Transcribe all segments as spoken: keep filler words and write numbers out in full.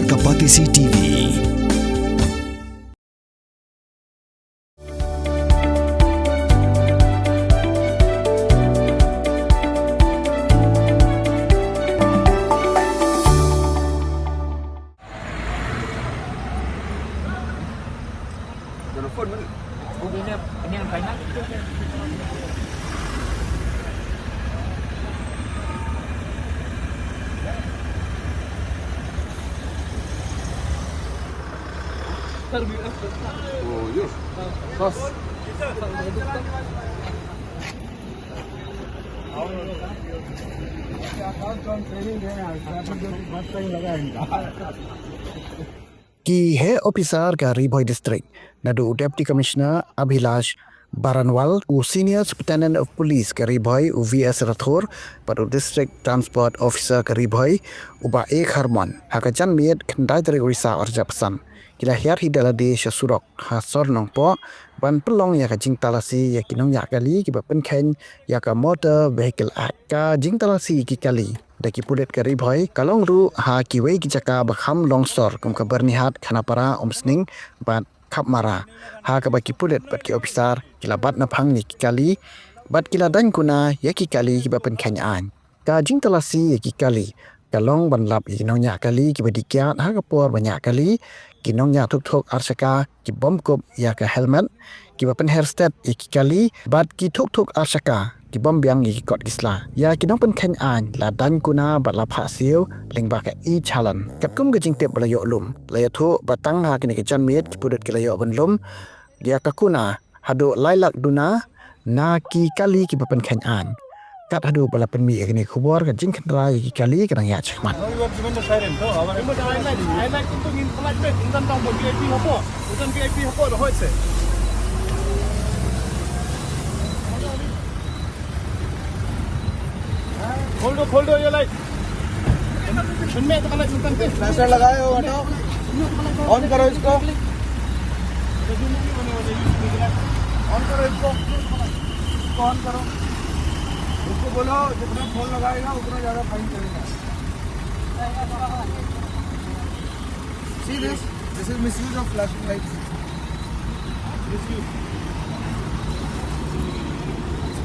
Ka Batesi T V. Ki heh ophisar ka Ri Bhoi District, naduh u Deputy Commissioner Abhilash Baranwal, u Senior Superintendent of Police ka Ri Bhoi u V S Rathore, bad u District Transport Officer ka Ri Bhoi u Bah A Kharmon, ha ka janmiet khyndai tarik Risaw arhajar arphew san, ki la hiar hi da lade sha surok ha sor Nongpoh ban pynlong ïa ka jingtalasi ïa ki nongñiah kali kiba pynkheiñ ïa ka Motor Vehicle Act. Ka jingtalasi ïa ki kali da ki pulit ka Ri Bhoi ka long ruh ha kiwei ki jaka ba kham long sor kum ka Byrnihat, Khanapara, Umsning bad Khapmara, ha kaba ki pulit bad ki ophisar ki la bat naphang ïa ki kali bad ki la daiñ kuna ïa ki kali kiba pynkheiñ aiñ. Ka jingtalasi ïa ki kali ka long ban lap ïa ki nongñiah kali kiba dih kiad ha ka por ba ñiah kali, ki nongñiah thuk thuk ar shaka ki bym kup ïa ka helmet, kiba pynher stet ïa ki kali bad ki thuk thuk ar shaka ki bym biang ïa ki kot ki sla. Ïa ki nongpynkheiñ aiñ la daiñ kuna bad la phah siew lyngba ka e-challan. Katkum ka jingtip ba la ïoh lum, la ïathuh ba tang ha kane ka janmiet ki pulit ki la ïoh ban lum ïa ka kuna haduh lai lak duna na ki kali kiba pynkheiñ aiñ. Kat haduh ba la pynmih ïa kane ka khubor, ka jingkhynra ïa ki kali ka dang ïaid shakhmat. No, you have given the siren. No, our I like, I like to think in flight, man. In the town, V I P hapo. In the V I P hapo, the hotel. Hold on, hold on, your light. फ्लैशर लगाए हो, हटाओ। ऑन करो इसको। ऑन करो इसको। इसको ऑन करो। उसको बोलो, जितना फोन लगाएगा, उतना ज्यादा फाइन चढ़ेगा। See this? This is misuse of flashing lights. Misuse.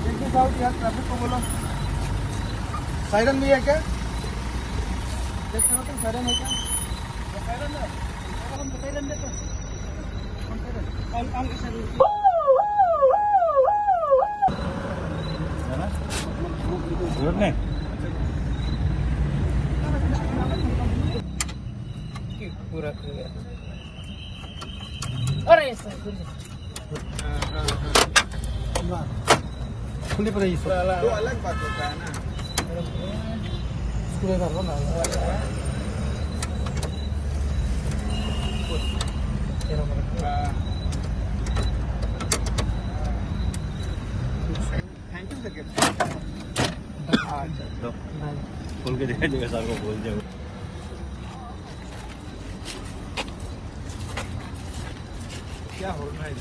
Take this out यार, ट्रैफिक को बोलो। सायरन भी है क्या? चेक करो तो, सायरन है क्या? सायरन है। सायरन देखो। पूरा clear। अरे सर, खुली पड़ी है। दो अलग बात होता है ना। स्क्रू डालो ना। खोल के दिखाई देगा सर को, बोल दिया। क्या हो रहा है?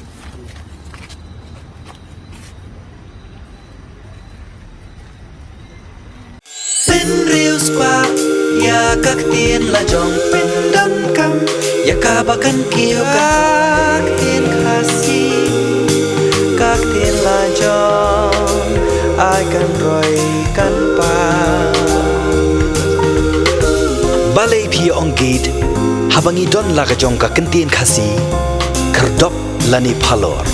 Pynriewspah ïa ka ktien la jong, pyndonkam ïa kaba kan kiew ka ktien Khasi. Ka ktien la jong ai kan roi kan pa. Balei phi ong gate haba ngi don la ka jong ka ktien Khasi? Khyrdop lane phalor.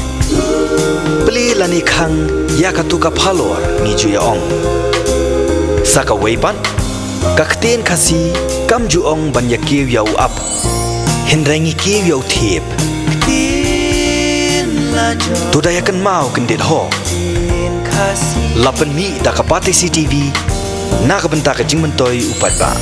Plie lane khang ïa katu ka phalor, ngi ju ïa ong. Sa kawei pat, ka ktien Khasi kam ju ong ban ïa kiew ïa u ap, hynrei ngi kiew ïa u thiep. To da ïa kynmaw kyndit ho. La pynmih da ka Batesi T V na ka bynta ka jingmyntoi u paidbah.